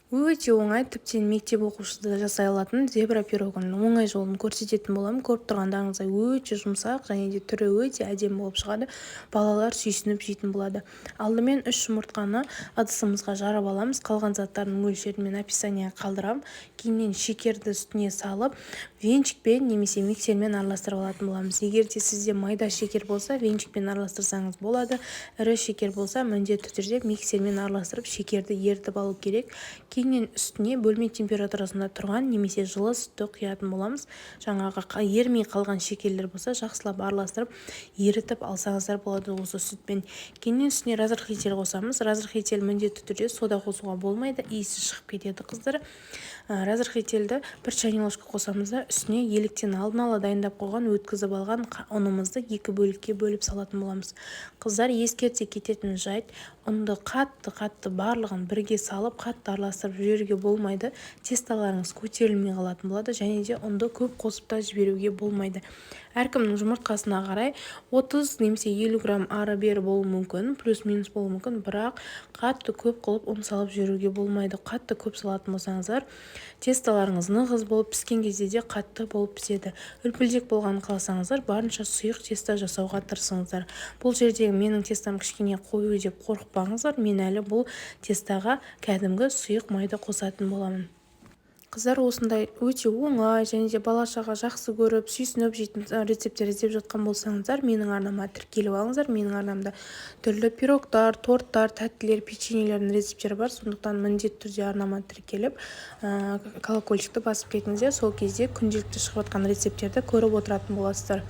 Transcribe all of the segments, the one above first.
Өте оңай, тіптен мектеп оқушысы да жасай алатын зебра пирогының оңай жолын көрсететін боламын. Көріп тұрғандарыңыздай, өте жұмсақ және де түрі өте әдемі болып шығады. Балалар сүйсініп жейтін болады. Алдымен 3 жұмыртқаны ыдысымызға жарып аламыз. Қалған заттардың мөлшерін мен описанияға қалдырамын. Кейіннен шекерді үстіне салып, венчикпен немесе миксермен араластырып алатын боламыз. Егер де сізде майда шекер болса, венчикпен араластырсаңыз болады. Ірі шекер болса, міндетті түрде миксермен араластырып, шекерді ерітіп алу керек. Кейіннен үстіне бөлме температурасында тұрған немесе жылы сүтті құятын боламыз. Жаңағы ерімей қалған шекерлер болса, жақсылап араластырып, ерітіп алсаңыздар болады осы сүтпен. Кейіннен үстіне разрыхлитель қосамыз. Разрыхлитель міндетті түрде, сода қосуға болмайды, иісі шығып кетеді, қыздар. Разрыхлительді 1 чайный ложка қосамыз да, үстіне еліктен алдын ала дайындап қойған, өткізіп алған ұнымызды екі бөлікке бөліп салатын боламыз. Қыздар, ескерте кететін жайт: ұнды қатты қатты барлығын бірге салып, қатты араластырып жіберуге болмайды, тестоларыңыз көтерілмей қалатын болады. Және де ұнды көп қосып та жіберуге болмайды. Әркімнің жұмыртқасына қарай 30 немесе 50 грамм ары бері болуы мүмкін, плюс минус болуы мүмкін, бірақ қатты көп қылып ұн салып жіберуге болмайды. Қатты көп салатын болсаңыздар, тестоларыңыз нығыз болып, піскен кезде де қатты болып піседі. Үлпілдек болғанын қаласаңыздар, барынша сұйық тесто жасауға тырысыңыздар. Бұл жердегі менің тестом кішкене қою деп қорықпаңыздар, мен әлі бұл тестоға кәдімгі сұйық майды қосатын боламын. Қыздар, осындай өте оңай және де бала шаға жақсы көріп, сүйсініп жейтін рецепттер іздеп жатқан болсаңыздар, менің арнама тіркеліп алыңыздар. Менің арнамда түрлі пирогтар, торттар, тәттілер, печеньелердің рецепттері бар. Сондықтан міндетті түрде арнама тіркеліп, колокольчикті басып кетіңіздер. Сол кезде күнделікті шығып жатқан рецепттерді көріп отыратын боласыздар.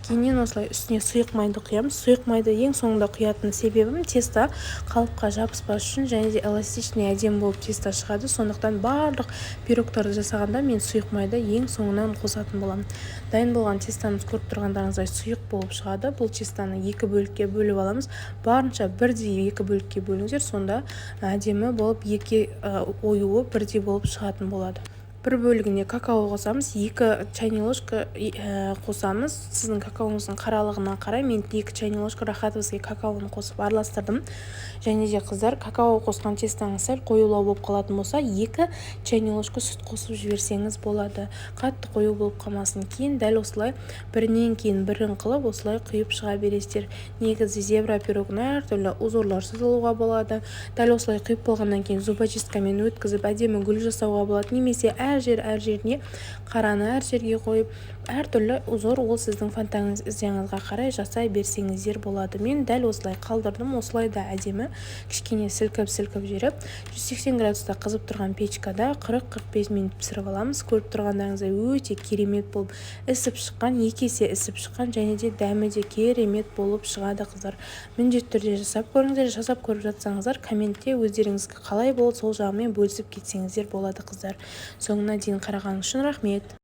Кейіннен осылай үстіне сұйық майды құямыз. Сұйық майды ең соңында құятын себебім — тесто қалыпқа жабыспас үшін және де эластичный, әдемі болып тесто шығады. Сондықтан барлық пирогтарды жасағанда мен сұйық майды ең соңынан қосатын боламын. Дайын болған тестомыз, көріп тұрғандарыңыздай, сұйық болып шығады. Бұл тестоны екі бөлікке бөліп аламыз. Барынша бірдей екі бөлікке бөліңіздер, сонда әдемі болып, екі оюы бірдей болып шығатын болады. Бір бөлігіне какао қосамыз, 2 чайный ложка қосамыз, сіздің какаоңыздың қаралығына қарай. Мен 2 чайный ложка рахатовский какаоны қосып араластырдым. Және де, қыздар, какао қосқан тестаңыз сәл қоюлау болып қалатын болса, 2 чайный ложка сүт қосып жіберсеңіз болады, қатты қою болып қалмасын. Кейін дәл осылай бірінен кейін бірін қылып, осылай құйып шыға бересіздер. Негізі зебра пирогын әртүрлі узорлар салуға болады. Дәл осылай құйып болғаннан кейін зубочисткамен өткізіп, әдемі гүл жасауға болады немесе әр жер әр жеріне қараны әр жерге қойып, әртүрлі узор, ол сіздің фантазияңызға қарай жасай берсеңіздер болады. Мен дәл осылай қалдырдым, осылай да әдемі. Кішкене сілкіп сілкіп жіберіп, 180 градуста қызып тұрған печкада 40-45 минут пісіріп аламыз. Көріп тұрғандарыңыздай, өте керемет болып ісіп шыққан, екі есе ісіп шыққан және де дәмі де керемет болып шығады. Қыздар, міндетті түрде жасап көріңіздер. Жасап көріп жатсаңыздар, комментте өздеріңізге қалай болды, сол жағымен бөлісіп кетсеңіздер болады. Қыздар, соңына дейін қарағаныңыз үшін рахмет.